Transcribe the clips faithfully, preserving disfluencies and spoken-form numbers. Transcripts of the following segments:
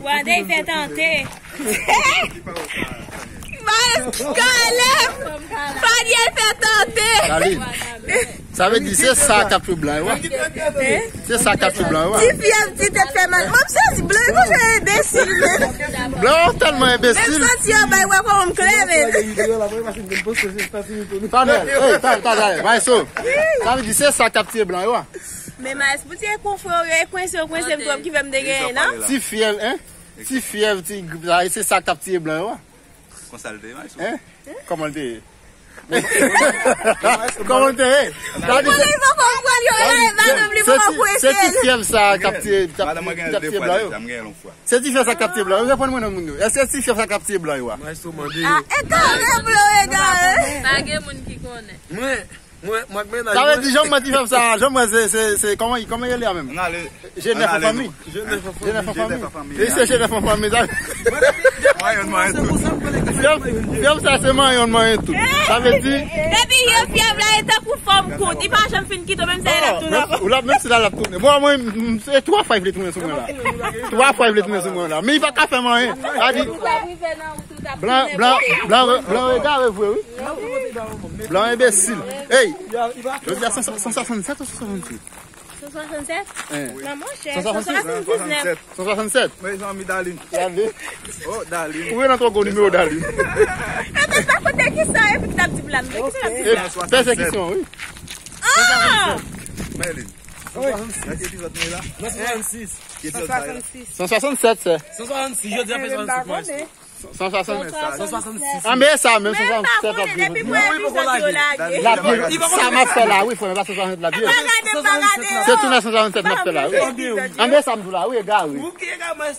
Wade fè tante. Maestro Caleb. Fanyèl fè tante. Salut. Sa vle di se sa k ap tou blan yo a. Se sa k ap tou blan yo a. Ti fyèv, ti tèt fè mal. Mwen m sezi blan yo, jan enbesil, men. Blan yo tèlman enbesil. Menm santi yo bay wè kòman m klè, men. Panèl, hey, ta, ta, ta, maestro. Sa vle di se sa k ap tiye blan yo a. Men maestro, pou ti e konfwe yo, e kwense yo, kwense m twòp ki fè m te genyen, non? Ti fyèv, hein? Ti fyèv, ti grip, se sa k ap tiye blan yo a. Konsa l te ye, maestro. Hein? Kòman l te ye? Kòman l te ye? Sa di se, se ti fyèv sa k ap tiye, k ap, k ap tiye blan yo. Se ti fyèv sa k ap tiye blan yo. Reponn mwen non, moun yo. Èske se ti fyèv sa k ap tiye blan yo a? Maestro mande. Ah, e kare blan yo egare. Pa gen moun ki konnen. Mwen, mwen, mwen ak mennaj mwen. Sa vle di, janm wè ti fyèv sa, janm wè se, se, se, kòman, kòman yo rele a menm? Ann ale. Jenèf an fanmi. Jenèf an fanmi. E se Jenèf an fanmi, sa. Mwen depi, depi mwen se konsa m pale. Fyèv, fyèv sa se manyen, manyen tout. Sa vle di. Depi yo fyèv la, e tankou fòm kout. Li pa janm fin kite, menm si l ap tounen ankò. Ou la, menm si l ap tounen. Bon, mwen, m, se twa fwa li vle tounen sou mwen la. Twa fwa li vle tounen sou mwen la. Men li pa ka fè m anyen. Sa di, blan, blan, blan, blan egare vre, wi. Blan enbesil. Hey, jodi a san, san swasannsèt ou san swasannsèt? San swasannsèt? Hein. Non, monchè, san swasannsèt. San swasannsèt. San swasannsèt. Mezanmi, Darline. Gade. Oh, Darline. Ou rele twò gwo nimewo Darline. Epi pa kote ki sa, epi ki t ap di blan, men ki sa l ap di blan? Pèsekisyon, wi. Ah! Mèlin. Nan ki epizòd nou ye la? Nan san swasansis. Ki epizòd sa ye la? San swasansis. San swasansis, jodi a fè san swasansis. San swasansis. San swasansis. Ah, men sa menm, san swasansis ap vin. Wi, poko lage. L ap vin. Sa m ap fè la, wi, frè, pa san swasansis l ap vin. Se tounen san swasansis m ap fè la, wi. Ah, men sa m di w la, wi, egare.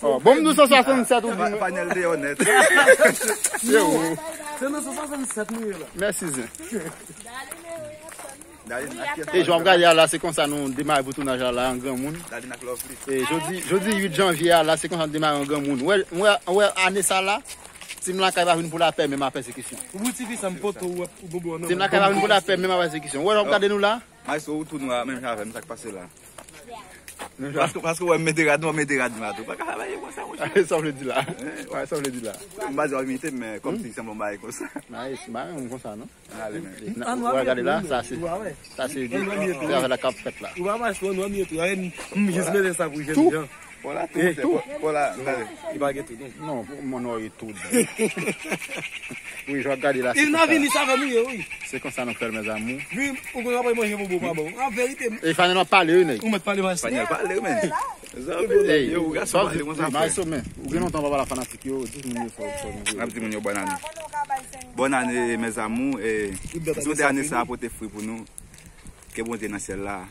Oh, bon, m di w san swasansis ou vin. Panèl deyò nèt. Se ou. Se nan san swasansis nou ye la. Mèsi, zen. E jan w ap gade a la, se konsa nou demare pou tounaj la, la, an granmoun. E jodi, jodi uit janvye a la, se konsa nou demare an granmoun. Ou wè, ou wè, ou wè ane sa la, Team Lakay pa vin pou lapè, men a pèsekisyon. Ou ti fi sa m poto ou ap ou bobo an. Team Lakay pa vin pou lapè, men a pèsekisyon. Ou wè jan w ap gade nou la? Maestro, ou tou nwa, menm jan avè m, sa k pase la? Paske, paske w wè m mete rad, nou mete rad nou la tou. Pa ka travay konsa, monchè. Sa w vle di la? Sa w vle di la? M pa di w ap imite m, men kòmsi sanble yon bagay konsa. Nice, m pa renmen konsa, non. Ann ale, men. Ou wè, gade la, sa se, sa se travay la k ap fèt la. Ou pa mache, nou ann ye tou. M jis mete sa pou jèn jan. Pou la tou, monchè, pou la, gade. Li pa gen tou, non. Non, pou mwen, non, e tou. Wi, jan w ap gade la, se konsa. Vini sa avè m, wi. Se konsa nou fè l, mes amours. Wi, ou konn apre manje bobo pa bon. An verite. E Fanel, w ap pale, wi, nèg. Ou mèt pale, maestro. Fanel, pale, wi, men. Ey, yo, gason, pale konsa, frè. Maestro, men, ou gen lontan w pa pale a fanatik yo, di moun yo sa w fè nou. N ap di moun yo bòn ane. Bòn ane, mes amours, e m swete ane sa a pote fwi pou nou. Ke Bondye nan syèl la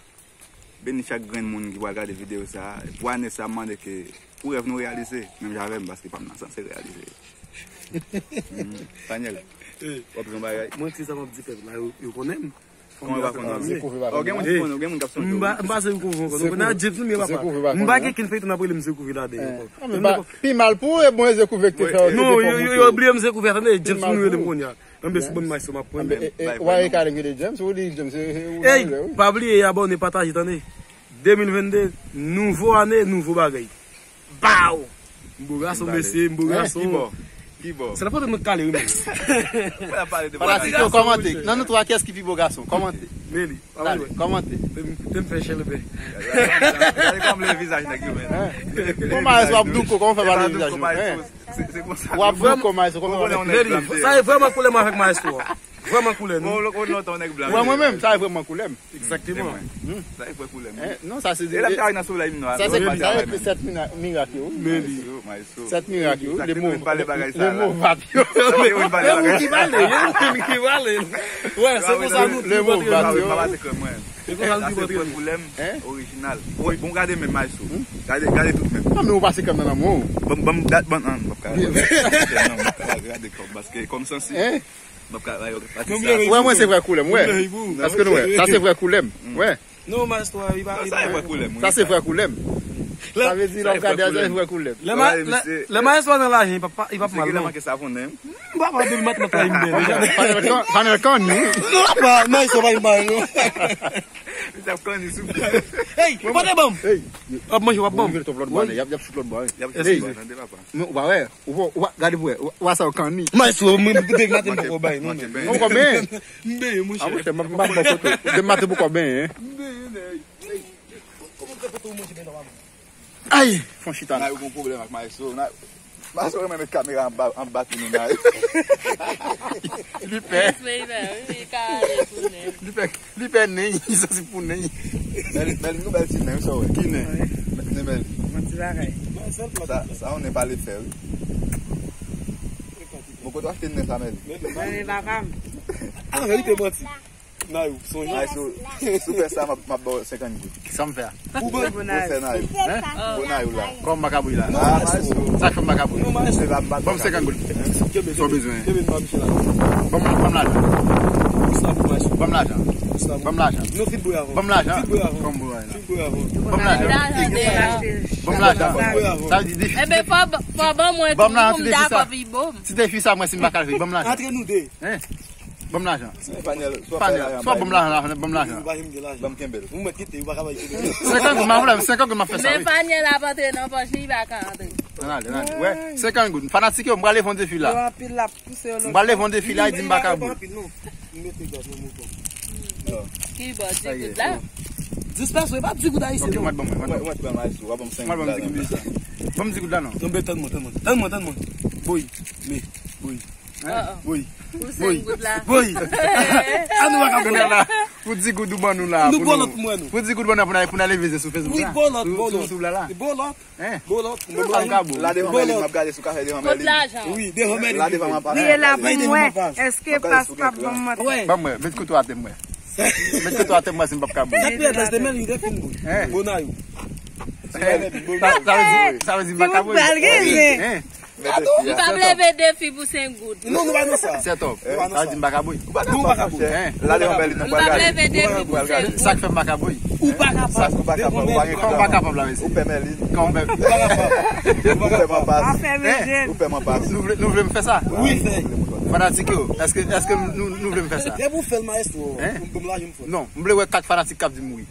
beni chak grenn moun ki pral gade videyo sa a. Pou ane sa a, m mande ke pou rèv nou reyalize, menm jan avè m, paske pa m nan sanse reyalize. Hmm, Daniel, w ap di yon bagay? Mwen, ti sa m ap di pèp la, yo, yo konnen m. Kòman yo pa konnen w? Dekouvri bagay. Oh, gen moun ki konnen w, gen moun k ap sonje w. M pa, m pa se dekouvri ankò. Nou konnen a James nou ye, papa. M pa gen kenn feyton ap rele m dekouvri ladan ankò. Pi mal pou ou, e bon, e dekouvri k te fè w. Non, yo, yo, yo bliye m dekouvri, tande, James nou rele m kounye a. Anben sou bann maestro m ap pran menm. Anben, e, e, w a e ka rele James, ou di James, e, e, ou nan lè, wi. Ey, pa bliye abòne, pataje, tande. De mil vennde, nouvo ane, nouvo bagay. Baw! M bo gason, mesye, m bo gason. Ki bò? Ki bò? Se la foto nou kale, wi, men. Fanatik yo, kòmante. Nan nou twa, kiyès ki pi bo gason? Kòmante. Meli. Dale, kòmante. Te m fè chèlbè. Gade kòman m leve vizaj nèg yo, men. Kòman maestro ap douko, kòman fè pa leve vizaj nou? W ap douko, maestro, kòman fè pa leve vizaj nou? Sa e vrèman koulè m avèk maestro a. Vrèman koulè nou. Ou lontan nèg blan. Mwen, mwen menm, sa e vrèman koulè m. Egzakteman. Sa e vrè koulè m. Non, sa se de. E lè m te nan solèy m nwa. Sa se, sa se sèt mirak yo, wi. Sèt mirak yo, wi. Le mo, le mo vap yo. E ou ki pale, e ou ki pale. Wè, se konsa nou. Le mo vap yo. Se konsa nou. Sa se vrè koulè m orijinal. Bon, gade menm maestro. Gade, gade tout menm. Non, men ou pase krèm nan lanmou. Ban m, ban m, ban m, an, m ap ka gade kòm, paske kòm sansi. M ap ka bay yo pati sa. Wè, mwen se vrè koulè m, wè. Èske nou wè? Sa se vrè koulè m, wè. Non, maestro, li pa, li pa. Sa se vrè koulè m, wi. Sa se vrè koulè m. Sa vle di lè w gade a, sa vle koulè. Lè ma- lè- lè maestro nan lajan, li p ap li p ap mal non. Manke savon nan. M pa pale de maten nan travay m byen deja. Fanèl kan- fanèl kanni. Non, pa maestro pa mal non. Li t ap kanni sou. Hey, pote ban m. Hey. W ap manje, w ap ban m. Bon, wi, lòt bò, y ap y ap fout lòt bò, wi. Y ap fout lòt bò, tande papa. Men ou pa wè, ou pa- ou pa- gade pou wè, ou pa sa yo kanni. Maestro, mwen depi maten m poko bay non. Ou poko benyen? M benyen, monchè. Ah, monchè, m ap m ap ba w foto. Depi maten ou poko benyen, hein? M benyen, nèg. Kòman ou fè foto ou manje bèlè w a mwen? Ay, fon chita. Nayou gon pwoblèm ak maestro. Nayou- Maestro renmen met kamera anba anba tou nou, Nayou. Li pè. Li pè, wi, li ka ale tounen. Li pè. Li pè nen, li santi pou nen. Mèlin, Mèlin, gon bèl ti nen, wi, sa w wè. Ki nen? Nen Mèlin. Yon ti bagay. Sa, sa yon nen pale fè, wi. Bon, kote w achte nen sa, Mèlin? Nan nen papa m. Ah, Mèlin te manti. Nayou, sonje. Nayou, si w fè sa, m ap m ap ba w senkant goud. Kisa m fè a? Pou ban pou fè Nayou. Hein? Pou Nayou la. Kòman m pa ka bouyi la? Ah, maestro. Sa k fè m pa ka bouyi? Non, maestro. Ban m senkant goud. Sa w bezwen? Ban m ban m lajan. Ban m lajan. Ban m lajan. Ban m lajan. Kòman m bouyi la? Ban m lajan. Ban m lajan. Sa vle di defi. Enben, fò, fò ban mwen tou pou m dakò pi bon. Ti defi sa, mwen, si m pa ka fè, ban m lajan. Antre nou de. Hein? Ban m lajan. Fanyèl, swa fè lajan, swa ban m lajan, ban m lajan. Ban m kenbe l. Ou mèt kite, ou pa ka bay kite. Senkant goud, m ap fè, senkant goud m ap fè sa, wi. Men Fanyèl ap antre nan pòch li, li pa ka antre. Ann ale, ann ale. Wè, senkant goud. Fanatik yo, m pral leve yon defi la. Yo anpil la. M pral leve yon defi la, li di m pa ka bouyi. M mete gaz nan moto. Ki bò, di goud la? Dis pèson, e pa di goud ayisyen non. Ok, mwen ban mwen, mwen ban mwen. Mwen ban m di goud la non. Tann mwen, tann mwen, tann mwen. Tann mwen, tann mwen. Bouyi, men, bouyi. Bouyi. Bouyi. Bouyi. Ann nou pa ka bouyi. Pou di goud ou ban nou la. Nou bò lòt mwen nou. Pou di goud ban nou pou n al leve zye sou Facebook la. Wi, bò lòt, bò lòt. Sou YouTube la la. Bò lòt. Hein? Bon, non, bon, non. Lade van Mèlin, m ap gade sou kafe devan Mèlin. Kot lajan? Wi, devan Mèlin. Lade van m ap. Li ye la pou m wè. Èske pas k ap ban m mantè? Ban m wè, met kouto atè m wè. Met kouto atè m wè si m p ap ka bouyi. Sa k pi enterese Mèlin, li te fin bouyi. Hein? Bonayou. Sa, sa vle di, sa vle di m pa ka bouyi. Hein? M p ap leve defi pou senk goud. Non, nou pa nan sa. Sèt òm. Sa vle di m pa ka bouyi. Ou pa kapab, chè. Lale yon bèl non, pral gade. Sa k fè m pa ka bouyi? Ou pa kapab. Ou pa kapab, ou pa gen kòb. Kòman m pa kapab la, mesye? Ou pè Mèlin. Kòman m pè? Ou pa kapab. Ou pè m anpas. Ou pè m anpas. Nou vle, nou vle m fè sa? Wi, fè. Fanatik yo, èske, èske nou, nou vle m fè sa? Depi w fè l, maestro, m ban m lajan m fè l. Non, m vle wè kat fanatik k ap di m wi.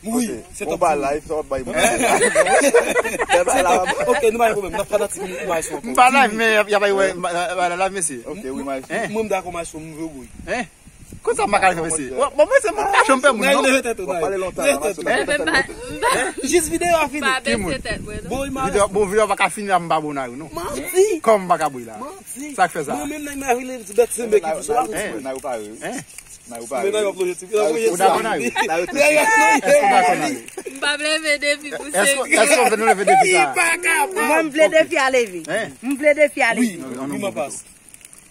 Wi, se top. Ou pa live, sa w ap bay moun. Ok, nou pa gen pwoblèm. N ap fanatik nou, nou bay son. M pa live, men y ap, y ap bay wè, m pa live, mesye. Ok, wi, maestro. Mwen, m dakò, maestro, m vle w wi. Hein? Konsa m pa ka fè, mesye. Bon, mwen, se mwen pa janm pè moun, non. Leve tèt ou, w ap pale lontan la, maestro. Jis videyo a fini. Ki moun? Bon, videyo, bon, videyo pa ka fini la, m pa bon nan yo, non. Manti. Kòman m pa ka bouyi la? Manti. Sa k fè sa? Mwen menm, nèg nan vile, ti bèt senbe ki pou sou la. Hein? Nan yo pare, wi. Hein? Nan yo pale. Men nan yo plonje ti. Ou dakò nan yo? Èske w dakò nan yo? M p ap leve defi pou seri. Èske, èske w vle nou leve defi sa? Li pa kapab. Mwen, m vle defi a leve. Hein? M vle defi a leve. Wi, wi, m anpas.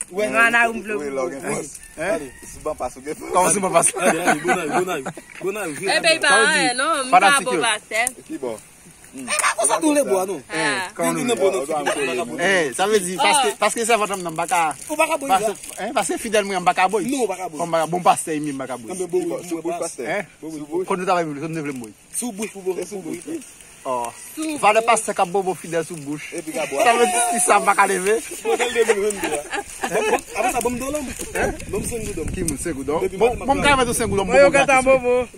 Wè. Nan anay, m vle. Wi, lè w gen fòs. Hein? Si w anpas, ou gen fòs. Kòman si m anpas? Ale, ale, bonay, bonay, bonay. Enben, li pa anyen, non. M pa bon pastè. Ki bò? E pa konsa tou lè bwa non. Depi nan bon nan figi mwen, m pa ka bouyi. Eh, sa vle di, paske, paske sèvant mwen m pa ka. Ou pa ka bouyi la. Paske, hein, paske fidèl mwen m pa ka bouyi. Non, ou pa ka bouyi. Kòm m pa ka bon pastè, m pa ka bouyi. Enben, bon, sou bouch pastè. Hein? Sou bouch. Kote nou travay, kote nou vle m bouyi? Sou bouch pou bon, pou bouyi. Oh. Valè pastè k ap bobo fidèl sou bouch. Epi ka bwa. Sa vle di si sa m pa ka leve. Modèl de mil vennde a. Apre sa, ban m dola m. Ban m senk goud. Ki moun senk goud? Bon, m ka mete senk goud, bon, gratis.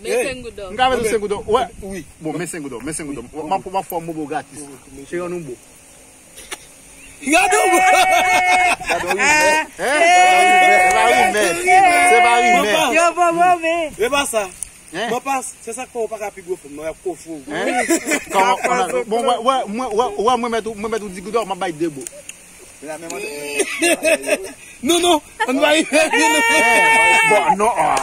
Men senk goud. M ka mete senk goud. Wè. Wi. Bon, men senk goud, men senk goud. M ap, m ap fè yon bobo gratis. Cheri, nou bon. Gade w. Gade w, rimè. Hein? Se pa rimè. Se pa rimè. Yo, bon, bon, men. E pa sa. Hein? Bon, pas, se sa k fè w pa ka pi gwo fanm, non, y ap kofre w. Hein? Kòman, bon, wè, wè, mwen, wè, wè, mwen mèt ou, mwen mèt ou di goud, m ap bay de bo. Non, non, ann pa rive. Bon, non, ah.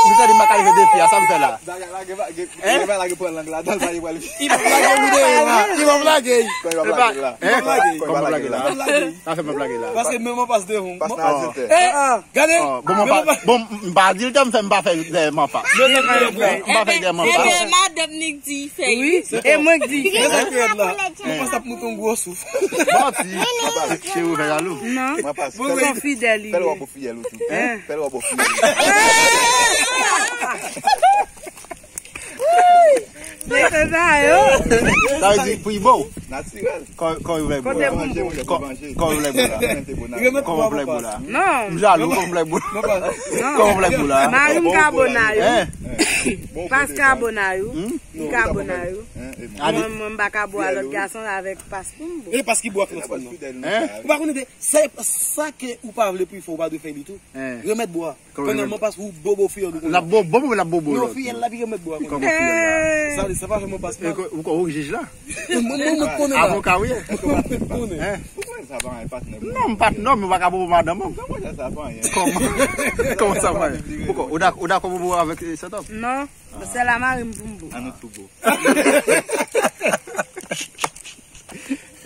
Nou tande m pa ka rive defi a, sa m fè la? Hein? Li p ap lage m deyò a. Li p ap lage. Li p ap lage. Hein? Kòman blage la? Sa fè m ap lage la. Paske menm an pas devan. Pas nan adiltè. Gade. Bon, m pa, bon, m pa adiltè, m fè, m pa fè dèyè m an pas. M pa fè dèyè m an pas. Ebyen, madanm ni k di fè. Wi, e mwen k di. Men sa k rèd la. Mwen panse ap moute yon gwo souf. Manti. Cheri, ou fè jalou. Non. Mwen pas. Ou fidèl, fè l wè w fidèl ou tou. Fè l wè w fidèl. Se sa yo. Sa vle di pou Ibo. Natirèl. Kò, kò, vle bo la. Kò, kò, vle bo la. Kò, vle bo la. Non. M jalou, kò, vle bo la. Non. Kò, vle bo la. Mari m ka bo nan yo. Hein? Pas ka bo nan yo. Hmm? Li ka bo nan yo. Mwen, mwen, m pa ka bo a lòt gason avèk pas pou m bo. E pas ki bo ak lòt fanm nan? Hein? Ou pa konnen de, sa, sa ke ou pa vle pou fè, ou pa dwe fè li tou. Hein. Remèt bo a. Kòman? Premyèman, paske ou bobo fiyèl ou konnen. L ap bobo, l ap bobo lòt. Non, fiyèl la pi remèt bo a konnen. Kòman fiyèl la? Sa, sa pa fè mwen pas la. Ou, ou jij la? Mwen, mwen, mwen konnen la. Avoka ou ye? Mwen konnen. Hein? Ou konnen sa pa anyen, patnè. Non, m pa, non, m pa ka bobo madanm mwen. Kòman sa pa anyen? Kòman? Kòman sa pa anyen? Ou dakò, ou dakò bobo avèk, eh, sèt òm? Non, se la mari m pou m bo. An nou tou bo.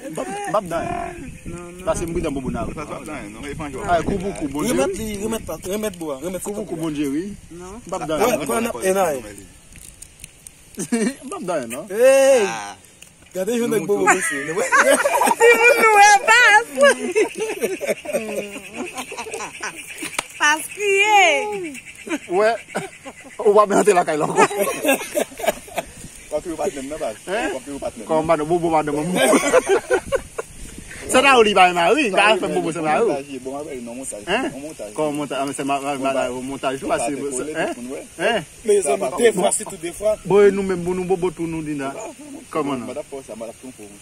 M p ap, m p ap dan anyen. Non, non. Pase m pridan bobo nan. Sa, sa p ap dan anyen, non. E pa yon jwèt. Ay, kou pou kou, Bondye. Remèt li, remèt pa, remèt bo a, remèt kou pou kou, Bondye, wi. Non. M p ap dan anyen. Wè, kò n ap en ay. M p ap dan anyen, non. Hey! Ah. Gade jan nèg bobo mesye. Timoun nou wè pas. Pas kriye. Wè. Ou pa vle antre lakay la ankò. W ap peye patnè m nan, baz. Hein? W ap peye patnè m nan. Kòman madanm, bobo madanm mwen. Sè Nayou li pa gen mari, li pa fè bobo sè Nayou. Hein? Kòman montaj? Ah, men sè ma, ma, ma, montaj tou, pase, hein? Hein? Mezanmi, defwa, sitou defwa. Bon, e nou menm, bon, nou bobo tou, nou, Dina. Kòman non? Mwen t ap fè w sa, mwen t ap twonpe w.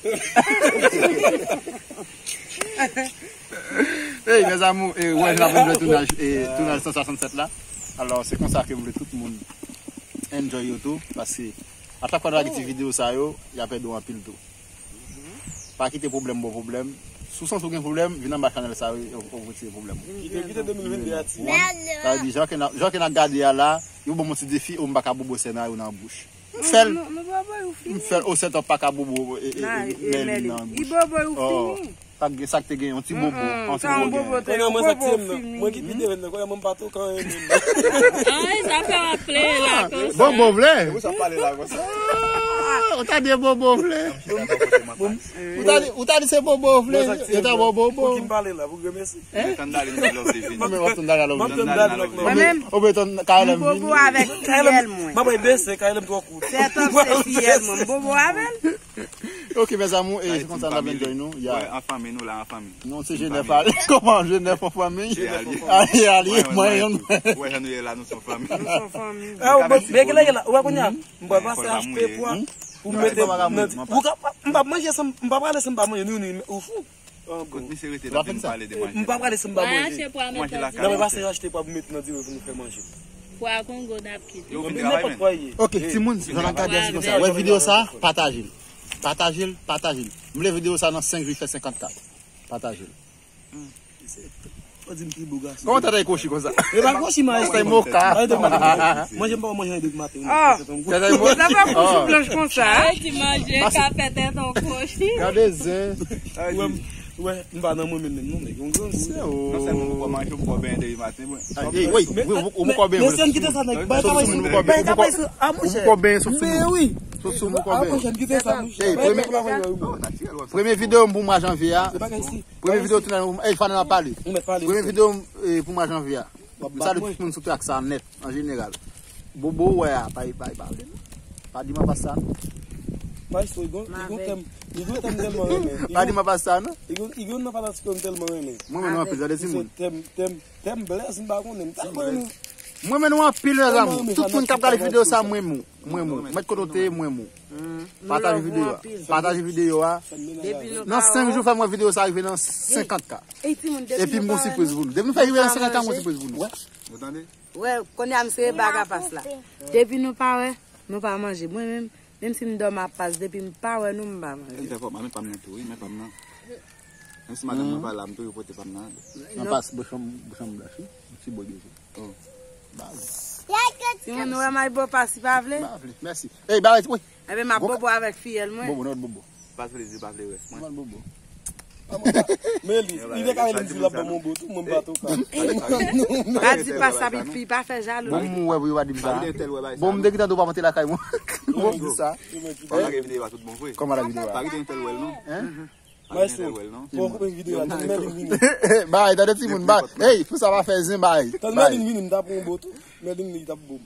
Hey, mes amours, e, wè, jan n ap enjoy tounaj, e, tounaj san swasannsèt la. Alò, se konsa ke m vle tout moun enjoy yo tou, paske a chak fwa nou lage ti videyo sa yo, y ap ede w anpil tou. Pa kite pwoblèm ba w pwoblèm. Si w santi w gen pwoblèm, vin anba chanèl sa yo, yo, yo retire pwoblèm ou. Kite, kite de mil vennde a ti. Sa vle di, jan ke n ap, jan ke n ap gade a la, yo ban m yon ti defi, o m pa ka bobo sè Nayou nan bouch. M fè l. M fè l, o sèt òm pa ka bobo, e, e, e, Mèlin nan bouch. Li bobo ou fini. Pa gen sa k te gen, yon ti bobo, yon ti bobo gen. Konnen mwen sa k ti m nan. Mwen ki pi devan nan, konnen mwen pa tou kan enmen. Ay, sa fè w ap pleye la konsa. Bobo vle. Ou sa pale la konsa. Ah, ou ta di bobo vle. Ou ta di, ou ta di se bobo vle. Yo ta bobo. Pou ki m pale la, pou grenmesi. Hein? Tann Darline love li vini. Mwen menm w ap tann Darline love li vini. Mwen menm. Ou bezwen tann K L M vini. M bobo avèk fiyèl mwen. M ap bese, K L M twò kout. Sèt òm se fiyèl mwen. M bobo avè l. Ok, mes amours, e se konsa n ap enjoy nou. An fanmi, nou la an fanmi. Non, se Jenèf ale. Kòman Jenèf an fanmi? Alye, alye, mwen yon. Wè jan nou ye la, nou se yon fanmi. Nou se yon fanmi. Ah, ou pa konnen, m pa pase achte pwa pou mete nan, ou ka, m pa manje san, m pa prale san m pa manje, nou, nou, ou fou. Kot misye rete la vin pale de manje. M pa prale san m pa manje. Manje lakay. Nan men pase achte pwa pou met nan diri pou nou fè manje. Pwa Kongo n ap kite. Yo vin travay menm. Ok, timoun, jan n ap gade a se konsa. Wè videyo sa, pataje l. Pataje l, pataje l. M vle videyo sa nan senk jou fè senkant K. Pataje l. Ou di m pi bo gason. Kòman tèt ay kwochi konsa? E pa kwochi, ma. Tèt ay moka. Manje m pa manje anyen depi maten. Ah. Tèt ay moka. Sa pa kwochi blanch konsa. Ti manje ka fè tèt an kwochi. Gade zen. Ou wè m, ou wè m pa nan mwen menm non, nèg. Yon gran gou. Non sèlman m poko manje, m poko benyen depi maten, mwen. Ey, wi, wi, ou poko benyen. Men sèm kite sa, nèg. Bay tabay sou, bay tabay sou. Ah, monchè. Ou poko benyen, sòf sou mwen. Men wi. Sòf sou mwen, poko benyen. Ah, monchè, m kite sa, monchè. Ey, premye, premye videyo m pou mwa janvye a. Se bagay si. Premye videyo tounaj, ey, fane n ap pale. Premye videyo m, eh, pou mwa janvye a. M salye tout moun sou trak sa nèt, an jeneral. Bobo ou wè a, pa, pa, pa vle non. Pa di m pa sa non. Maestro, li gon, li gon tèm, li gon tèm tèlman renmen. Pa di m pa sa non. Li gon, li gon nan fanatik yo m tèlman renmen. Mwen menm anpil, gade timoun. Tèm, tèm, tèm blèz, m pa konnen, m tèlman renmen. Mwen menm anpil, mezanmi. Tout moun k ap gade videyo sa, mwen menm. Mwen menm. Mèt kote w te ye, mwen menm. Pataje videyo a. Pataje videyo a. Nan senk jou, fè m wè videyo sa rive nan senkant K. Epi m gon sipriz pou nou. Depi nou fè rive nan senkant K, m gon sipriz pou nou. Ou tande? Wè, kounye a m sere bag a pas la. Depi nou pa wè, nou pa manje. Mwen menm, menm si m dòmi a pas, depi m pa wè nou, m pa manje. Li fè fò, men pa m nan tou, wi, men pa m nan. Menm si madanm mwen pa la, m toujou pote pa m nan. Nan pas, bouch mwen, bouch mwen blanch, wi. Yon ti bò de je. Oh. Baz. Timoun, nou wè may bo pas, li pa vle? Pa vle. Mèsi. Ey, ba, wi. Enben, m ap bobo avèk fiyèl mwen. Bobo, non, bobo. Pas vle di pa vle wè. Mwen bobo. Men li, li te ka rele m di l ap ban m yon bo tou, mwen m pa tou ka. Pa di pas sa, li pa fè jalou. Bon, m wè pou yo pa di m sa. Bon, m te gentan tou pa monte lakay mwen. Bon, m di sa. Kòman lage videyo a tout bon vre? Kòman lage videyo a? Pa kite yon tèl wè l non. Hein? Maestro, fò w koupe videyo a, tann Mèlin vini. Bay, tande timoun, bay. Ey, pou sa pa fè zen, bay. Tann Mèlin vini, m ta pran yon bo tou. Mèlin li t ap bo m.